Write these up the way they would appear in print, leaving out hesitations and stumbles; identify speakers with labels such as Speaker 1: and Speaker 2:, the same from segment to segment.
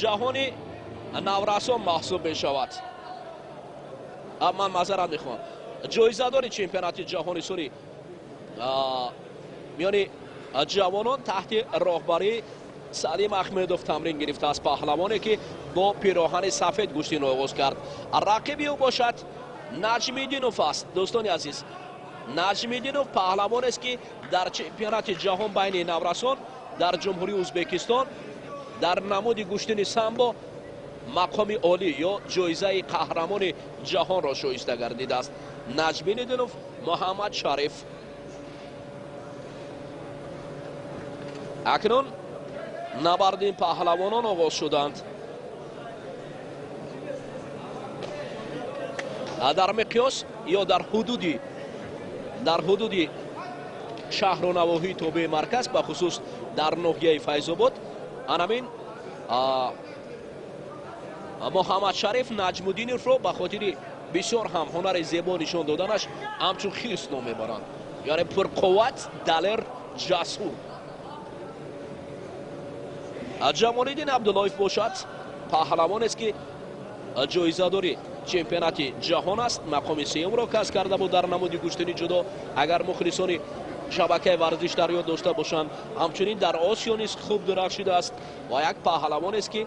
Speaker 1: ҷаҳони наврасон маҳсуб мешавад. Ман маъзарат мехоҳам, ҷоизадори чемпионати ҷаҳони соли миёни ҷавонон таҳти роҳбарии Салим Ахмедов тамрин гирифтааст, паҳлавоне ки бо пироҳани сафед гӯштинро оғоз кард. Рақиби ӯ бошад Наҷмиддинов аст. Дӯстони азиз, Наҷмиддинов паҳлавонест ки дар чемпионати ҷаҳон байни наврасон дар ҷумҳурии Ӯзбекистон дар намуди гӯштини самбо мақоми олӣ ё ҷоизаи қаҳрамони ҷаҳонро шоиста гардидааст. Наҷмиддинов Муҳаммад Шариф. Акнун набарди ин паҳлавонон оғоз шуданд. Дар миқёс ё дар ҳудуди шаҳру навоҳии тобеи марказ, бахусус дар ноҳияи Файзобод, анамин Муҳаммад Шариф Наҷмуддиновро ба хотири бисёр ҳам ҳунари зебо нишон доданаш ҳамчун хирс ном мебаранд, яъне пурқувват, далер, ҷасур. Ҷамолиддин Абдуллоев бошад паҳлавонест ки ҷоизадори чемпионати ҷаҳон аст, мақоми сеюмро касб карда буд дар намуди гӯштини ҷудо. Агар мухлисони шабакаи варзиш дар ёд дошта бошанд, ҳамчунин дар Осиё низ хуб дурахшидааст ва як паҳлавонест ки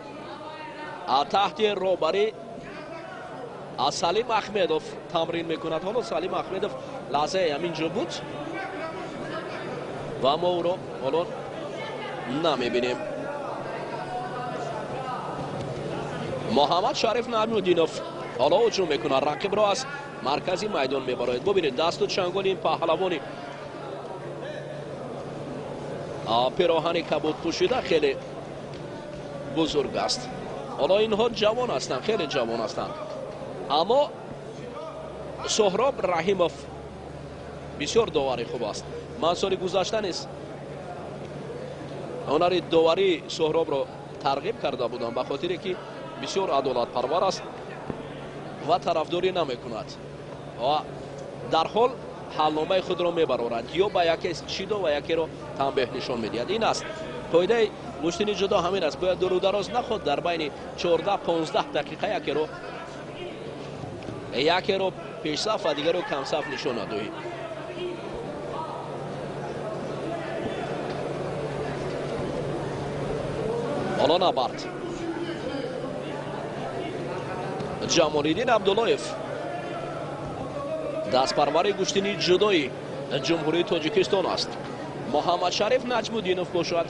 Speaker 1: таҳти роҳбарии Салим Ахмедов тамрин мекунад. Ҳоло Салим Ахмедов лаҳзаи ҳамин ҷо буд ва мо ӯро ҳоло намебинем. Муҳаммад Шариф Наҷмуддинов ҳоло ҳуҷум мекунад, рақибро аз маркази майдон мебарояд. Бубинед дасту чанголи ин паҳлавони пироҳани кабуд пӯшида хеле бузург аст. Ҳоло инҳо ҷавон ҳастанд, хеле ҷавон ҳастанд, аммо Соҳроб Раҳимов бисёр довари хуб аст. Ман соли гузашта низ ҳунари доварии Соҳробро тарғиб карда будам, ба хотире ки бисёр адолатпарвар аст ва тарафдорӣ намекунад ва дарҳол ҳалномаи худро мебарорад, ё ба яке чидо ва якеро танбеҳ нишон медиҳад. Ин аст қоидаи гӯштини ҷудо, ҳамин аст. Бояд дуру дароз наход, дар байни 14-15 дақиқа якеро пешсаф ва дигаро камсаф нишон надоҳӣ. Ҳоло набард. Ҷамолиддин Абдуллоев дастпарвари гӯштини ҷудои ҷумҳурии Тоҷикистон аст. Муҳаммад Шариф Наҷмуддинов бошад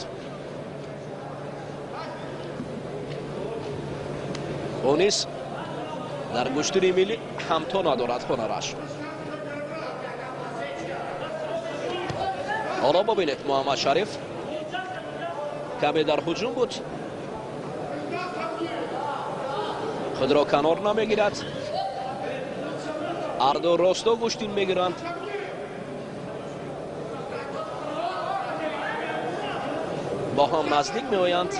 Speaker 1: ӯ низ дар гӯштини миллӣ ҳамто надорад ҳунараш. Ҳоло бибинед, Муҳаммад Шариф каме дар ҳуҷум буд, худро канор намегирад, ҳарду росто гӯштин мегиранд. Бо ҳам наздик меоянд,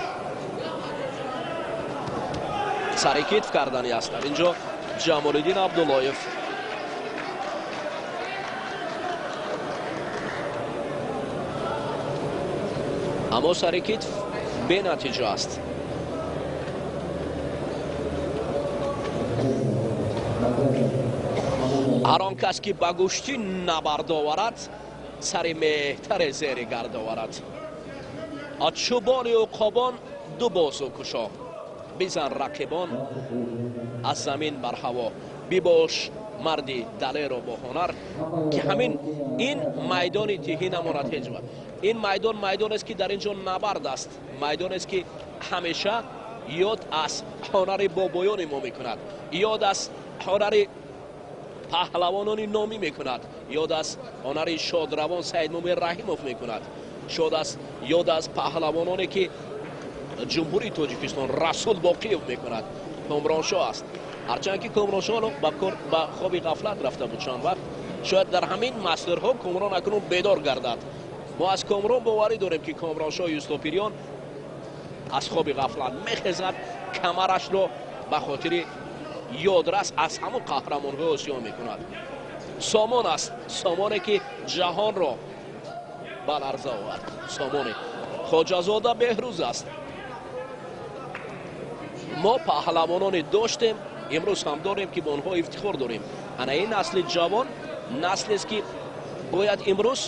Speaker 1: сари китф кардани аст дар инҷо Ҷамолиддин Абдуллоев. Аммо сари китф бенатиҷа аст. Ҳар он кас ки ба гӯштӣ набард оварад, сари меҳтаре зери гард оварад. Чӯбони уқобон ду бозу кушо, бизан рақибон аз замин бар ҳаво. Бибош марди далеру бо ҳунар, ки ҳамин ин майдони тиҳӣ намонад ҳеҷ вақт. Ин майдон майдонест ки дар ин ҷо набард аст, майдонест ки ҳамеша ёд аз ҳунари бобоёни мо мекунад, ёд аз ҳунари паҳлавонони номӣ мекунад, ёд аз ҳунари шодравон Саидмумин Раҳимов мекунад, ёд аз паҳлавононе ки ҷумҳурии Тоҷикистон Расул Боқиев мекунад. Комроншоҳ аст. Ҳарчанд ки Комроншоҳ ба хоби ғафлат рафта буд чанд вақт, шояд дар ҳамин масирҳо Комрон акнун бедор гардад. Мо аз Комрон боварӣ дорем ки Комроншоҳ Юсуфпириён аз хоби ғафлат мехезад, камарашро ба хотири ёдрас аз ҳамон қаҳрамонҳои Осиё мекунад. Сомон аст, сомоне ки ҷаҳонро ба ларза овард. Сомоне Хоҷазода Беҳрӯз аст. Мо паҳлавононе доштем, имрӯз ҳам дорем, ки ба онҳо ифтихор дорем. Ана ин насли ҷавон наслест, ки бояд имрӯз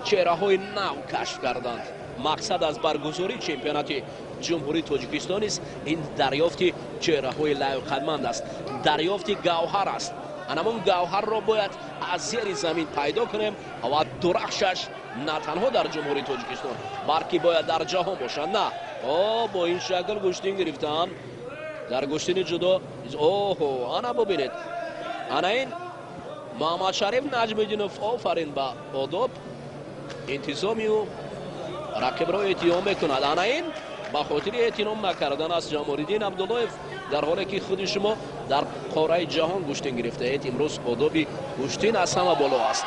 Speaker 1: чеҳраҳои нав кашф карданд. Мақсад аз баргузории чемпионати Ҷумҳурии Тоҷикистон низ ин дарёфти чеҳраҳои лаёқатманд аст, дарёфти гавҳар аст. Анамон гавҳарро бояд аз зери замин пайдо кунем ва дурахшаш на танҳо дар Ҷумҳурии Тоҷикистон, балки бояд дар ҷаҳон бошад. На, о, бо ин шакл гӯштин гирифтан дар гӯштини ҷудо. Оҳо, ана бубинед, ана ин Муҳаммадшариф Наҷмиддинов, офарин ба одоб, интизоми ӯ рақибро эътиём мекунад. Ана ин ба хотири эътином накардан аз Ҷамолиддин Абдуллоев, дар ҳоле ки худи шумо дар қораи ҷаҳон гӯштин гирифтаед, имрӯз одоби гӯштин аз ҳама боло аст.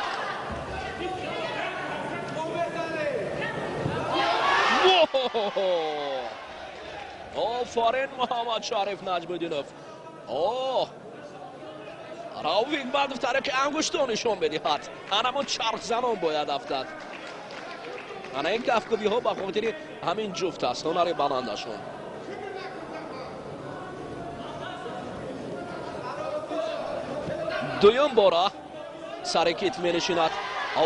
Speaker 1: Офарин Муҳаммадшариф Наҷмиддинов. Оҳ, Рауф Ҳикматов тариқи ангуштон нишон медиҳад. Анамон чархзанон бояд афтад. Ана ин кафкӯбиҳо ба хотири ҳамин ҷуфт аст, ҳунари баландашон. Дуюм бора сари кит менишинад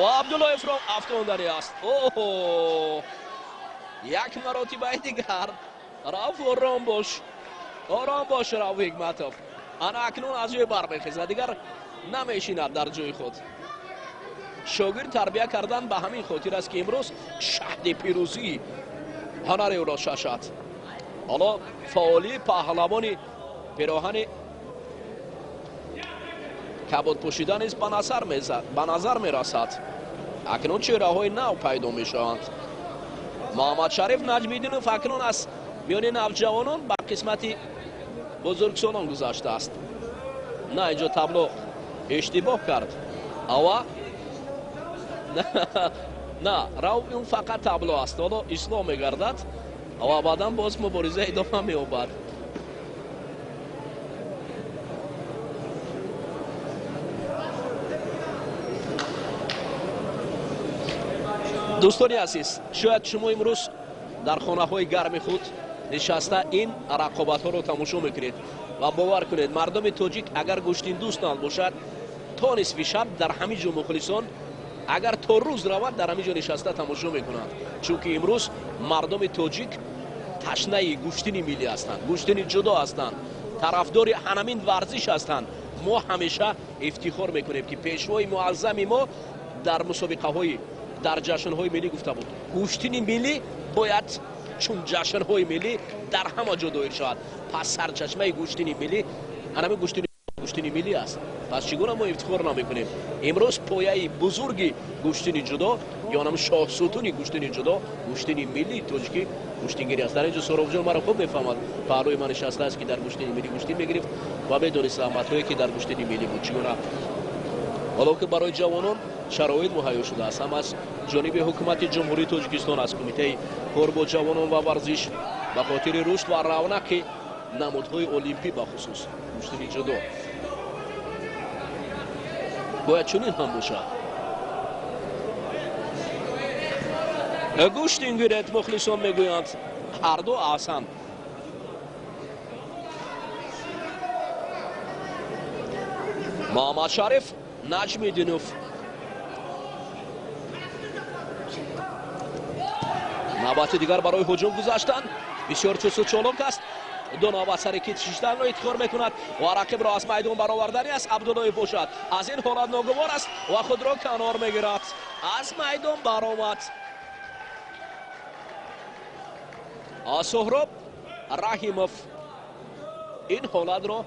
Speaker 1: ва Абдуллоевро афтонданӣ аст. Оҳо, як маротибаи дигар. Рауф, ором бош, ором бош, Рауф Ҳикматов. Ана акнун аз ҷой бармехезад, дигар намешинад дар ҷои худ. Шогирд тарбия кардан ба ҳамин хотир аст, ки имрӯз шаҳди пирӯзии ҳунари ӯро шашад. Ҳоло фаъолии паҳлавони пироҳани кабудпӯшида низ ба назар мерасад. Акнун чеҳраҳои нав пайдо мешаванд. Муҳаммадшариф Наҷмиддинов акнун аз миёни навҷавонон ба қисмати бузургсолон гузаштааст. На, инҷо табло иштибоҳ кард. Ава на, Рауф ин фақат табло аст, ҳоло ислоҳ мегардад ва баъдан боз мубориза идома меёбад. Дӯстони азиз, шояд шумо имрӯз дар хонаҳои гарми худ нишаста ин рақобатҳоро тамошо мекунед ва бовар кунед, мардуми тоҷик агар гӯштиндӯст набошад, то нисфи шаб дар ҳамин ҷо мухлисон, агар то рӯз равад, дар ҳамин ҷо нишаста тамошо мекунанд. Чунки имрӯз мардуми тоҷик ташнаи гӯштини миллӣ ҳастанд, гӯштини ҷудо ҳастанд, тарафдори ҳанамин варзиш ҳастанд. Мо ҳамеша ифтихор мекунем, ки пешвои муаззами мо дар мусобиқаҳои, дар ҷашнҳои миллӣ гуфта буд, гӯштини миллӣ бояд чун ҷашнҳои миллӣ дар ҳама ҷо доир шавад. Пас сарчашмаи гӯштини миллӣ ҳанамин гӯштини миллӣ аст. Пас чӣ гуна мо ифтихор намекунем? Имрӯз пояи бузурги гӯштини ҷудо ё ҳам шоҳсутуни гӯштини ҷудо, гӯштини миллии тоҷикӣ гӯштингирӣ аст. Дар инҷо Соробҷон маро хуб мефаҳмад, паҳлӯи ман нишастааст, ки дар гӯштини миллӣ гӯштин мегирифт ва медонист заҳматҳое, ки дар гӯштини миллӣ буд, чӣ гуна. Ҳоло ки барои ҷавонон шароит муҳайё шудааст, ҳам аз ҷониби ҳукумати Ҷумҳурии Тоҷикистон, аз Кумитаи кор бо ҷавонон ва варзиш ба хотири рушд ва равнақи намудҳои олимпӣ, бахусус гӯштини ҷудо, бояд чунин ҳам бошад. Гӯштин гиред, мухлисон мегӯянд, ҳарду аҳсан. Муҳаммадшариф Наҷмиддинов навбати дигар барои ҳуҷум гузаштан. Бисёр чусту чолок аст. Ду навбат сари кит шиштанро интихор мекунад ва рақибро аз майдон бароварданӣ аст. Абдуллоев бошад аз ин ҳолат ногувор аст ва худро канор мегирад. Аз майдон баромад. Суҳроб Раҳимов ин ҳолатро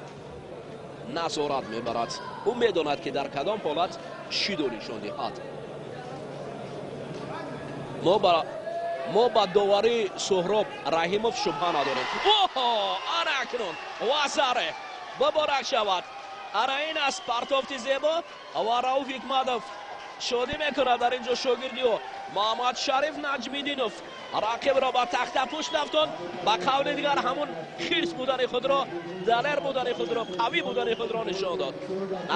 Speaker 1: назорат мебарад. Ӯ медонад, ки дар кадом ҳолат чӣ нишон диҳад. Мо ба доварии Суҳроб Раҳимов шубҳа надорем. Оҳо, ана акнун вазаре муборак шавад. Ана ин аст партофти зебо ва Рауф Ҳикматов шодӣ мекунад. Дар инҷо шогирди ӯ Муҳаммадшариф Наҷмиддинов рақибро ба тахтапушт афтод. Ба қавли дигар ҳамун хирс будани худро, далер будани худро, қавӣ будани худро нишон дод.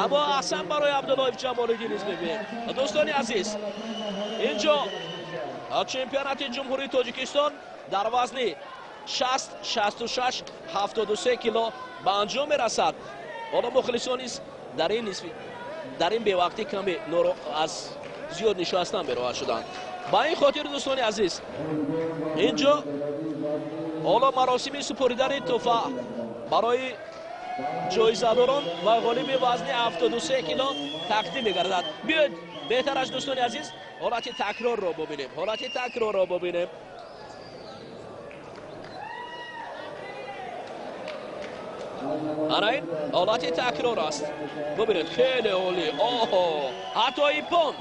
Speaker 1: Аммо аҳсан барои Абдуллоев Ҷамолиддин низ мебинем. Дӯстони азиз, инҷо чемпионати Ҷумҳурии Тоҷикистон дар вазни 60, 66, 73 кило ба анҷом мерасад. Ҳоло мухлисон низ дар ин нисфи дар ин бевақтӣ каме аз зиёд нишастан бероҳат шуданд. Ба ин хотир, дӯстони азиз, инҷо ҳоло маросими супоридани тӯҳфа барои ҷоизадорон ва ғолиби вазни 73 кило тақдим мегардад. Биёед, беҳтараш, дӯстони азиз, ҳолати такрорро бубинем, ҳолати такрорро бубинем. Ана ин ҳолати такрор аст. Бубинед, хеле олӣ. Оҳо, ҳатто иппон.